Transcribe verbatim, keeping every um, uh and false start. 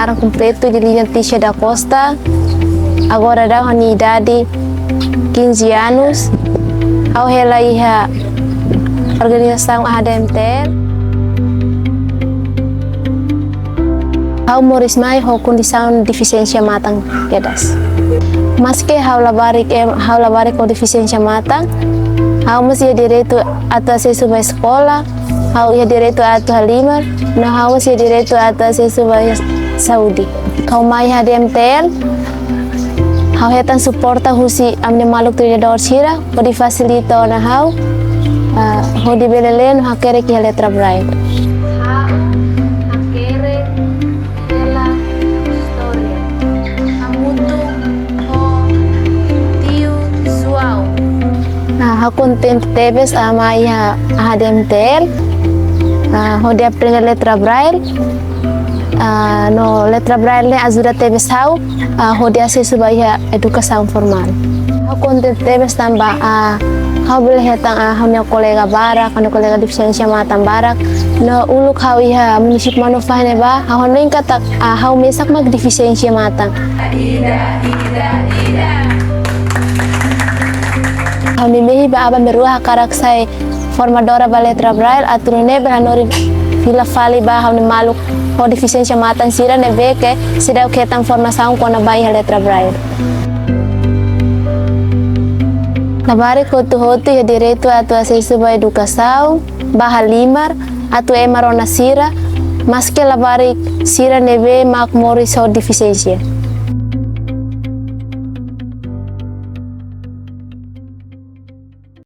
Naran kompletu Ediliña Ticia da Costa. Agora daudaun ha'u-nia idade quinze anos. Ha'u hela iha organizasaun A H D M T L. Ha'u moris mai ho kondisaun defisiénsia matan kedas. Maske ha'u labarik, em, ha'u labarik ho defisiénsia matan, ha'u mós iha direitu atu asesu ba eskola, ha'u iha direitu atu halimar, no ha'u mós iha direitu atu asesu ba saúde. Ha'u mai iha A H D M T L, ha'u hetan suporta husi ami-nia maluk treinadór sira, hodi fasilita ona ha'u, ah, hodi bele lee no hakerek iha letra Braille. Ha'u hakerek hela istória hamutuk ho tiu João. Ah, ha'u kontente tebes, ah, mai iha A H D M T L, ah, hodi aprende letra Braille, ah, no letra Braille ne'e ajuda tebes ha'u, ah, hodi asesu ba iha edukasaun formál. Ha'u kontente tebes tanba, ah, ha'u bele hetan, ah, ha'u-nia kolega barak, ha'u-nia kolega defisiénsia matan barak. No uluk ha'u iha munisípiu Manufahi ne'ebá, ha'u hanoin katak, ah, ha'u mesak mak defisiénsia matan. Ha'u-nia mehi ba aban-bainrua hakarak sai formadora ba letra Braille, atu nune'e bele hanorin fila fali ba ha'u-nia maluk ho defisiénsia matan sira ne'ebé ke seidauk hetan formasaun kona-ba iha letra Braille. Labarik hotu-hotu iha direitu atu asesu ba edukasaun, ba halimar, atu ema rona sira, maske labarik sira ne'ebé mak moris ho defisiénsia.